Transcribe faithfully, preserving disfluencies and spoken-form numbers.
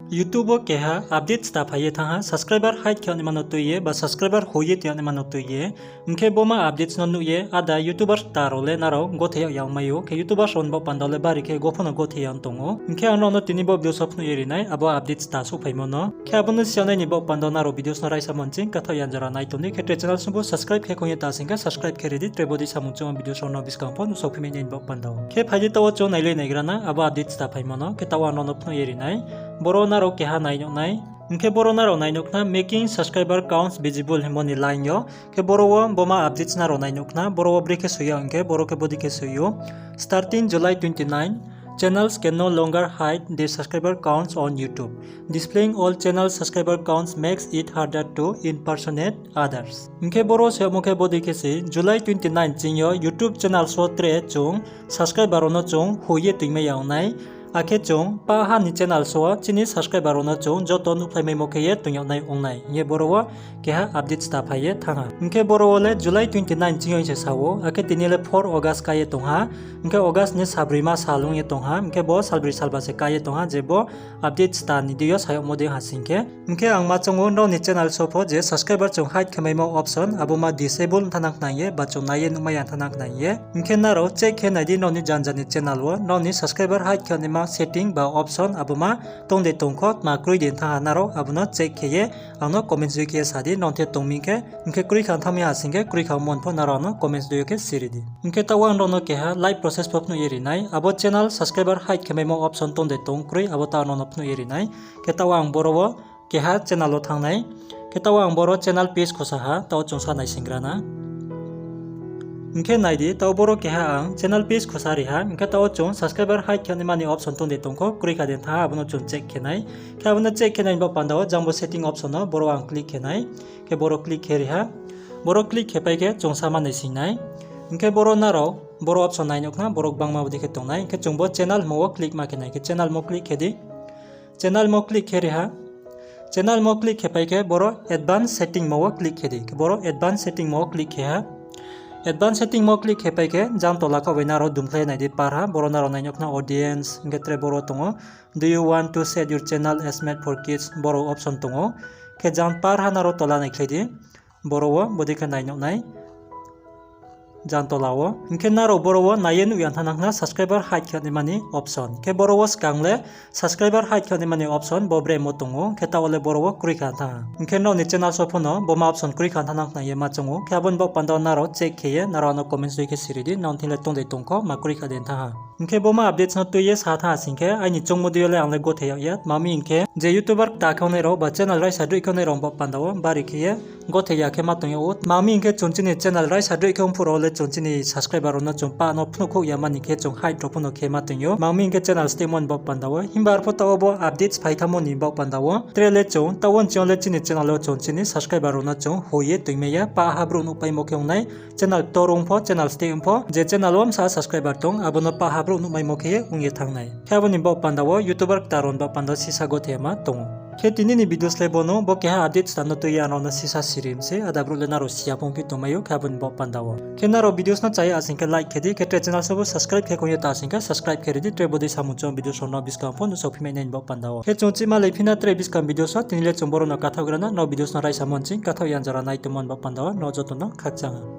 YouTube wo keha update sta phai ye thanng ha, subscriber hide khe yagnaima no tui ye ba subscriber hoi ye tong yagnaima no tui ye. Hing khe bo ma updates no nuh ye ada YouTuber kta rao le nrao gothei yag ya ongmai ou. Khe YouTubers rao ni baoh panda le bari khe go pho no gothei ya ong tong ou. Hing khe ang nrao no tini bo videos wo phnuh ye ri nai abo update sta souhphaimo no. Khe abo no si yag nai ni baoh panda nrao videos no raisa mo nching kathaoh ya jora nai tong di. Khe tre channel sung pho subscribe khe khong ye ta sing khe subscribe khe ri di, tre bodei samung chung videos rao no buskang pho nuhsao phi mai nai ni baoh panda wo. Khe phai di taoh wo chung nailai naigra na abo update sta phaimo no. Khe taoh wo ang nrao no phnuh ye ri nai. Boro nrao keha nai nuh nai. Hing khe boro nrao nai nuh khna making subscriber counts visible hingmo ni line yo. Khe boro wo bo ma updates nrao nai nuh khna, boro wo brekhe soi ya hing khe boro khe bodei khe soi ou. Starting July twenty-nine, channels can no longer hide their subscriber counts on YouTube. Displaying all channel subscriber counts makes it harder to impersonate others. Hing khe boro se amo khe bodei khe se July twenty-nine ching yo YouTube channels wo tre chung subscriber rao no chung hoi ye toingmai ya ong nai. Akhe chung pah ha ni channels wo chini subscriber rao no chung joto nuhphlai maimo khe ye toing yag nai ong nai hing ye boro wo keha update sta phai ye thanng ha. Hing khe boro wo le July twenty-nine ching yo hing se sa ou, akhe tini le four August ka ye tong ha. Hing khe August ni sabroima sal ong ye tong ha, hing khe bo salbroi salba se ka ye tong ha je bo update sta ni deing yo sa yagmo dei ha sing khe. Hing khe ang ma choung ou nrao ni channels wo pho je subscriber chung hide khe maimo option abo ma disable ong thanng nang khna hing ye ba chung nai ye nuhmai ya thanng nang khna hing ye. Hing khe nrao check khe nai di nrao ni janja ni channel wo nrao ni subscriber hide khe yagnaima setting ba option abo ma tong de tong kho, tma kroi de thanng ha nrao abo no check khe ye ang no comments dei khe ye sa di, nrao the tong mi khe, hing khe kroi kha thanng mi ha sing khe kroi kha mon pho nrao ang no comments dei yo khe siri di. Hing khe taoh wo ang nrao no keha live process pho phnuh ye ri nai, abo channel subscriber hide khe maimo option tong de tong kroi abo taoh ang nrao no phnuh ye ri nai. Khe taoh wo ang boro wo keha channel wo thanng nai. Khe taoh wo ang boro channel page khosa ha, taoh wo chung sa naisingra na. Hing khe nai di, taoh boro keha ang channel page khosa ri ha, hing khe taoh wo chung subscriber hide khe yagnaima ni option tong de tong kho, kroi kha de thanng ha, abo no chung check khe nai. Khe abo no check khe nai ni baoh panda wo jang bo setting option no boro ang click khe nai. Khe boro click khe ri ha. Boro click khe pai khe chung sa ma naising nai. Hing khe boro nrao boro option nai nuh khna, boro gbangma bodei khe tong nai. Hing khe chung bo channel hingmo wo click ma khe nai, khe channel mo click khe di. Channel mo click khe ri ha. Channel mo click khe pai khe boro advanced setting mo wo click khe di. Khe boro advanced setting mo wo click khe ha. Advanced setting mo click khe pai khe jang tola khaoh bai nrao dumkhlai nai di par ha, boro nrao nai nuh khna audience, hing khe tre boro tong ou, Do you want to set your channel as made for kids? Boro option tong ou. Khe jang par ha nrao tola naikhlai di. Boro wo bodei khe nai nuh nai. Jang tola wo. Hing khe nrao boro wo nai ye nuh ya thanng nang khna subscriber hide khe yagnaima ni option. Khe boro wo skang le subscriber hide khe yagnaima ni option bo bremo tong ou. Khe taoh wo le boro wo kroi kha thanng ha. Hing khe nrao ni channels wo pho no bo ma option kroi kha thanng nang khna ye ma choung ou. Khe abo ni baoh panda wo nrao check khe ye nrao ang no comments dei khe siri di, nrao thing le tong de tong kho, ma kroi kha de thanng ha. Hing khe bo ma updates no tui ye sa thanng ha sing khe aini choungmo dei yo le ang le gothei yag ya. Tma mi hing khe je YouTuber kta khe ongnai rao ba channel raisa droih khe ongnai rao baoh panda wo bari khe ye gothei ya khe ma tong yag ou. Tma mi hing khe chung chini channel raisa droih khe ong phuh rao le chung chini subscriber rao no chung pah no phnuh khouh ya mani khe chung hide rao pho no khe ma tong ou. Tma mi hing khe channel stehmo ni baoh panda wo. Himba arpho taoh wo bo updates phai thanngmo ni baoh panda wo tre le chung taoh wo nching yo le chini channel wo chung chini subscriber rao no chung hoi ye toingmai ya, pah ha brouh nuhpaimo khe ong nai. Channel ktor ong pho, channel steh ong pho, je channel wo bsa subscriber tong, abo no pah ha brouh nuhmaimo khe ye ong ye thanng nai. Khe abo ni baoh panda wo YouTuber kta rao ni baoh panda wo sisa gothei ya ma tong ou. Khe tini ni videos le bo no, bo keha update sta no tui ye ang nrao no sisa siri mi se, ada brouh le nrao si ya phung phi tongmai ou, khe abo ni baoh panda wo. Khe nrao videos no cha ya sing khe like khe di, khe tre channel sung pho subscribe khe khong ye ta sing khe subscribe khe ri di, tre bodei samung chung videos rao no buskang pho nuhsao phi mai nai ni baoh panda wo. Khe chung chima lai phi na tre buskang videos wo, tini le chung boro no kathaohgra na, nrao videos no raisa mo nching kathaoh ya jora nai tongmo ni baoh panda wo nrao joto no khakchang ha.